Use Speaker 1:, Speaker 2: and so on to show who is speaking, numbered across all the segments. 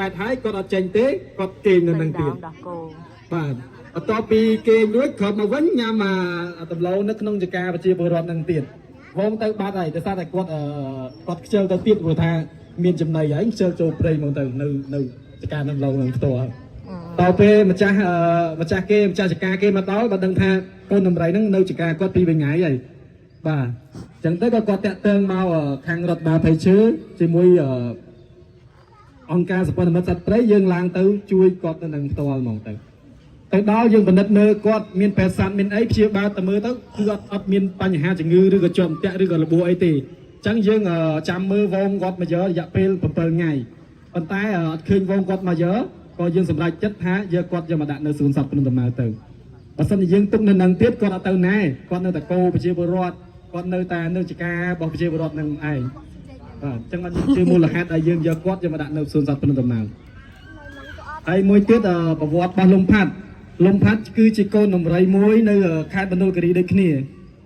Speaker 1: ម៉ែត្រហើយគាត់អត់ចេញទេគាត់គេងនៅនឹងទៀត
Speaker 2: ដោះគោ
Speaker 1: បាទបន្ទាប់ពីគេងរួចគ្រាប់មកវិញញ៉ាំអាដំឡូងនៅក្នុងចការប្រជាពលរដ្ឋនឹងទៀតវងទៅបាត់ហើយដោយសារតែគាត់អឺគាត់ខ្ជិលទៅទៀតព្រោះថាមានចំណីហើយខ្ជិលចូលព្រៃមកទៅនៅនៅចការដំឡូងនឹងផ្ទាល់តទៅពេលម្ចាស់អឺម្ចាស់គេម្ចាស់ចការគេមកដល់បើដឹងថាកូនដំរីហ្នឹងនៅចការគាត់ពីរថ្ងៃហើយបាទអញ្ចឹងទៅក៏គាត់តាក់ទងមកខាងរដ្ឋបាលភ័យឈើជាមួយអឺ អង្គការសម្ព័ន្ធមិត្តសត្វព្រៃយើងឡើងទៅជួយគាត់ទៅនឹងផ្ទាល់ហ្មងទៅទៅដល់យើងពិនិត្យមើលគាត់មានពេទ្យសត្វមានអីព្យាបាលទៅមើលទៅគឺអត់អត់មានបញ្ហាជំងឺឬក៏ជាប់អន្ទាក់ឬក៏របួសអីទេអញ្ចឹងយើងអឺចាំមើលវងគាត់មកយករយៈពេល7ថ្ងៃប៉ុន្តែអឺអត់ឃើញវងគាត់មកយកក៏យើងសម្រេចចិត្តថាយកគាត់យកមកដាក់នៅសួនសត្វភ្នំតាម៉ៅទៅបើសិនជាយើងទុកនៅនឹងទៀតគាត់អត់ទៅណាគាត់នៅតែកោប្រជាពលរដ្ឋគាត់នៅតែនៅចការរបស់ប្រជាពលរដ្ឋនឹងឯង បាទអញ្ចឹងអត់ជាមូលហេតុដែលយើងយកគាត់យកមកដាក់នៅសួនសត្វភ្នំតាម៉ៅហើយមួយទៀតអឺប្រវត្តិរបស់លំផាត់លំផាត់គឺជាកូនដំរីមួយនៅខេត្តមណ្ឌលគិរីដូចគ្នា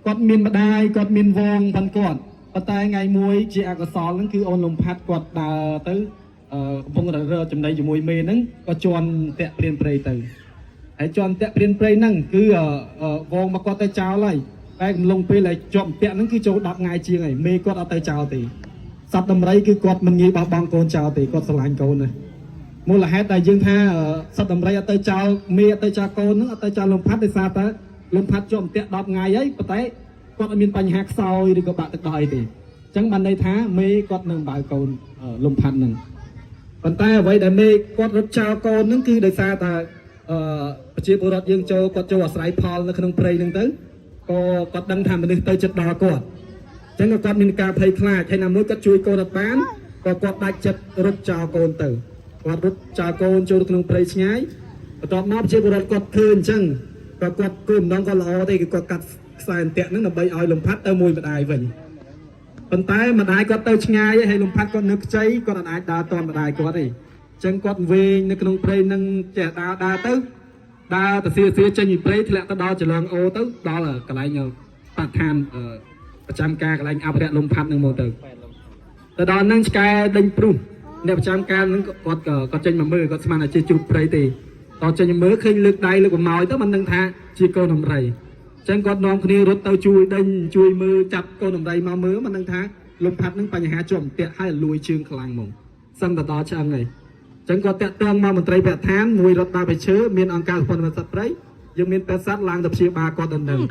Speaker 1: គាត់មានម្ដាយគាត់មានវងផងគាត់ប៉ុន្តែថ្ងៃមួយជាអកុសលហ្នឹងគឺអូនលំផាត់គាត់ដើរទៅអឺកំពុងតែរកចំណីជាមួយមេហ្នឹងក៏ជន់តាក់ព្រានព្រៃទៅហើយជន់តាក់ព្រានព្រៃហ្នឹងគឺអឺអឺវងមកគាត់ទៅចោលហើយតែកំឡុងពេលដែលជាប់តាក់ហ្នឹងគឺចូល10ថ្ងៃជាងហើយមេគាត់អត់ទៅចោលទេ សត្វដំរីគឺគាត់មិនងាយបោះបង់កូនចោលទេគាត់ស្រឡាញ់កូនណាមូលហេតុដែលយើងថាអឺសត្វដំរីអត់ទៅចោលមេអត់ទៅចោលកូនហ្នឹងអត់ទៅចោលលំផាត់ដោយសារតែលំផាត់ជាប់អន្ទាក់10ថ្ងៃហើយប៉ុន្តែគាត់អត់មានបញ្ហាខ្សោយឬក៏បាក់ទឹកដោះអីទេអញ្ចឹងបានន័យថាមេគាត់នឹងបើកូនអឺលំផាត់ហ្នឹងប៉ុន្តែអ្វីដែលមេគាត់រត់ចោលកូនហ្នឹងគឺដោយសារតែអឺប្រជាពលរដ្ឋយើងចូលគាត់ចូលអាស្រ័យផលនៅក្នុងព្រៃហ្នឹងទៅក៏គាត់ដឹងថាមនុស្សទៅចិត្តដល់គាត់ ចឹងក៏គាត់មានការភ័យខ្លាចហើយណាមួយគាត់ជួយកូនអត់បានក៏គាត់ដាច់ចិត្តរត់ចោលកូនទៅគាត់រត់ចោលកូនចូលទៅក្នុងព្រៃឆ្ងាយបន្ទាប់មកប្រជាពលរដ្ឋគាត់ឃើញអញ្ចឹងក៏គាត់គោលម្ដងគាត់ល្អទេគឺគាត់កាត់ខ្សែអន្ទាក់ហ្នឹងដើម្បីឲ្យលំផាត់ទៅមួយម្ដាយវិញប៉ុន្តែម្ដាយគាត់ទៅឆ្ងាយហើយលំផាត់គាត់នៅខ្ចីគាត់អត់អាចដើរទាន់ម្ដាយគាត់ទេអញ្ចឹងគាត់វែងនៅក្នុងព្រៃហ្នឹងចេះដើរដើរទៅដើរទៅសៀសៀចេញពីព្រៃធ្លាក់ទៅដល់ចលងអូទៅដល់កន្លែងបរិស្ថានអឺ ប្រចាំការកន្លែងអភិរក្សលំផាត់នឹងមកទៅទៅដល់ហ្នឹងឆ្កែដេញព្រុសអ្នកប្រចាំការហ្នឹងគាត់គាត់ចេញមកមើលគាត់ស្មានថាជាជ្រូកព្រៃទេតចេញមកមើលឃើញលើកដៃលើកប្រម៉ោយទៅមិនដឹងថាជាកូនដំរីអញ្ចឹងគាត់នាំគ្នារត់ទៅជួយដេញជួយមើលចាប់កូនដំរីមកមើលមិនដឹងថាលំផាត់ហ្នឹងបញ្ហាជាប់អន្ទាក់ហើយលួយជើងខ្លាំងហ្មងសឹងទៅដល់ឆ្អឹងហើយអញ្ចឹងគាត់តាក់ទងមកមន្ត្រីបរិស្ថានមួយរដ្ឋបាលប្រជើមានអង្គការសម្ព័ន្ធមិត្តសត្វព្រៃយើងមានពេទ្យសត្វឡើងទៅព្យាបាលគាត់ដល់នឹង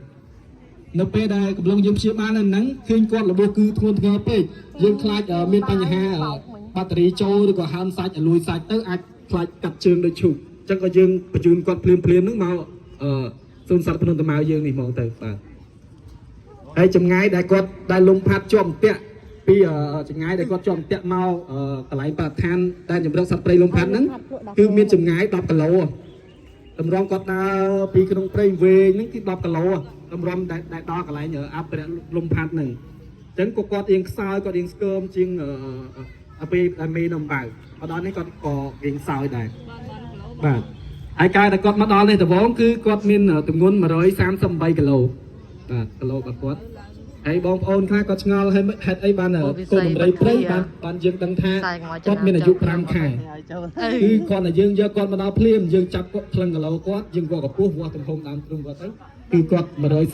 Speaker 1: នៅពេលដែលកំឡុងយើងព្យាបាលនៅហ្នឹងឃើញគាត់របួសគឺធ្ងន់ធ្ងរពេកយើងខ្លាចអឺមានបញ្ហាអឺបាក់តេរីចូលឬក៏ហើមសាច់ឲ្យលួយសាច់ទៅអាចខ្លាចកាត់ជើងដូចឈូកអញ្ចឹងក៏យើងបញ្ជូនគាត់ភ្លាមភ្លាមហ្នឹងមកអឺសួនសត្វភ្នំតាម៉ៅយើងនេះហ្មងទៅបាទហើយចម្ងាយដែលគាត់ដែលលំផាត់ជាប់អន្ទាក់ពីអឺចម្ងាយដែលគាត់ជាប់អន្ទាក់មកអឺកន្លែងបរិស្ថានដែលជំរកសត្វព្រៃលំផាត់ហ្នឹងគឺមានចម្ងាយ10គីឡូ តម្រាំគាត់ដើរពីក្នុងព្រៃវែងហ្នឹងគឺ10គីឡូតម្រាំដែលដែលដល់កន្លែងអភិរក្សលំផាត់ហ្នឹងអញ្ចឹងក៏គាត់រៀងខ្សោយគាត់រៀងស្គមជាងអឺពេលដែលមេនំបៅមកដល់នេះគាត់ក៏រៀងខ្សោយដែរបាទហើយកាលដែលគាត់មកដល់នេះដំបូងគឺគាត់មានទម្ងន់138គីឡូបាទគីឡូរបស់គាត់ហើយបងប្អូនខ្លះគាត់ឆ្ងល់ហើយហេតុអីបានកូនដំរីព្រៃបានបានយើងដឹងថាគាត់មានអាយុ5ខែ គឺគាត់តែយើងយកគាត់មកដល់ភ្លាមយើងចាប់គាត់ថ្លឹងគីឡូគាត់យើងវាស់កម្ពស់វាស់ទំហំដើមទ្រូងគាត់ទៅគឺគាត់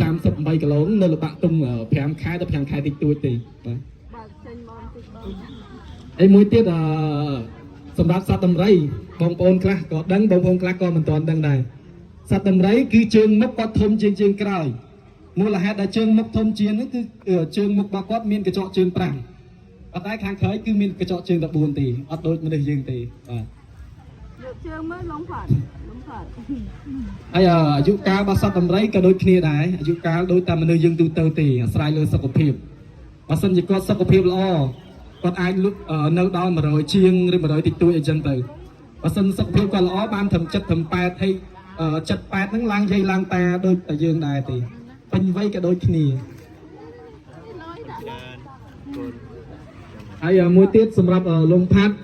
Speaker 1: 138គីឡូនៅលបាក់ទុំ5ខែទៅ5ខែតិចតួចទេបាទហើយមួយទៀតអឺសម្រាប់សត្វដំរីបងប្អូនខ្លះក៏ដឹងបងប្អូនខ្លះក៏មិនទាន់ដឹងដែរសត្វដំរីគឺជើងមុខគាត់ធំជាងជើងក្រោយមូលហេតុដែលជើងមុខធំជាងហ្នឹងគឺជើងមុខរបស់គាត់មានកញ្ចក់ជើង5ប៉ុន្តែខាងក្រោយគឺមានកញ្ចក់ជើង14ទេអត់ដូចមនុស្សយើងទេបាទ
Speaker 2: លើកជើងមើលលងផាត់លងផាត់
Speaker 1: ហើយអាយុកាលរបស់សត្វដំរីក៏ដូចគ្នាដែរអាយុកាលដូចតែមនុស្សយើងទូទៅទេអាស្រ័យលើសុខភាពបើសិនជាគាត់សុខភាពល្អគាត់អាចលុបនៅដល់100ជាងឬ100តិចតួចអីចឹងទៅបើសិនសុខភាពគាត់ល្អបានត្រឹម7ត្រឹម8ហើយ7 8ហ្នឹងឡើងយាយឡើងតាដូចតែយើងដែរទេពេញវ័យក៏ដូចគ្នាហើយមួយទៀតសម្រាប់លំផាត់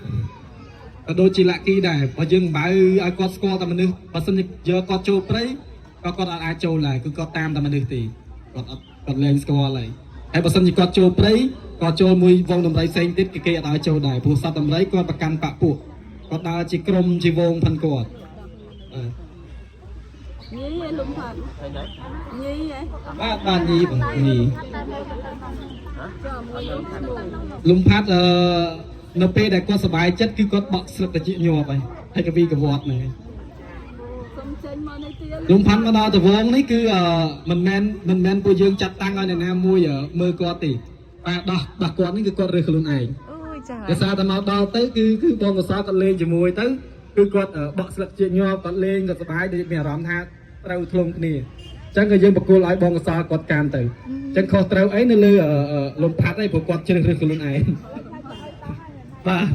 Speaker 1: ក៏ដូចជាលាក់គីដែរបើយើងមិនបើឲ្យគាត់ស្គាល់តែមនុស្សបើសិនជាយកគាត់ចូលព្រៃក៏គាត់អត់អាចចូលដែរគឺគាត់តាមតែមនុស្សទេគាត់អត់គាត់លែងស្គាល់ហើយហើយបើសិនជាគាត់ចូលព្រៃក៏ចូលមួយវងដំរីផ្សេងទៀតគេគេអត់ឲ្យចូលដែរព្រោះសត្វដំរីគាត់ប្រកាន់បពពួក គាត់ដើរជាក្រុមជាវងផាន់គាត់បាទ
Speaker 2: ញីឯងលំផាត់ញីឯង
Speaker 1: បាទបាទញីបងញី
Speaker 2: ចុះមួយនោះឈ្មោះ
Speaker 1: លំផាត់អឺនៅពេលដែលគាត់សប្បាយចិត្តគឺគាត់បក់ស្លឹកតិចញាប់ហើយហើយកវីកវត្តហ្នឹងហើយ
Speaker 2: សុំចេញមកនេះទៀត
Speaker 1: លំផាត់មកដល់ដវងនេះគឺអឺមិនមែនមិនមែនពួកយើងចាត់តាំងឲ្យអ្នកណាមួយអឺមើលគាត់ទេបាទដោះដោះគាត់នេះគឺគាត់រើសខ្លួនឯង
Speaker 3: អូយចា
Speaker 1: ដោយសារតែមកដល់ទៅគឺគឺបងកសលគាត់លេងជាមួយទៅគឺគាត់អឺបក់ស្លឹកជាញាប់គាត់លេងគាត់សប្បាយដូចមានអារម្មណ៍ថាត្រូវធ្លុំគ្នាអញ្ចឹងក៏យើងបកគលឲ្យបងកសលគាត់កាន់ទៅអញ្ចឹងខុសត្រូវអីនៅលើអឺអឺលំផាត់ឯងព្រោះគាត់ជ្រើសរើសខ្លួនឯងបាទ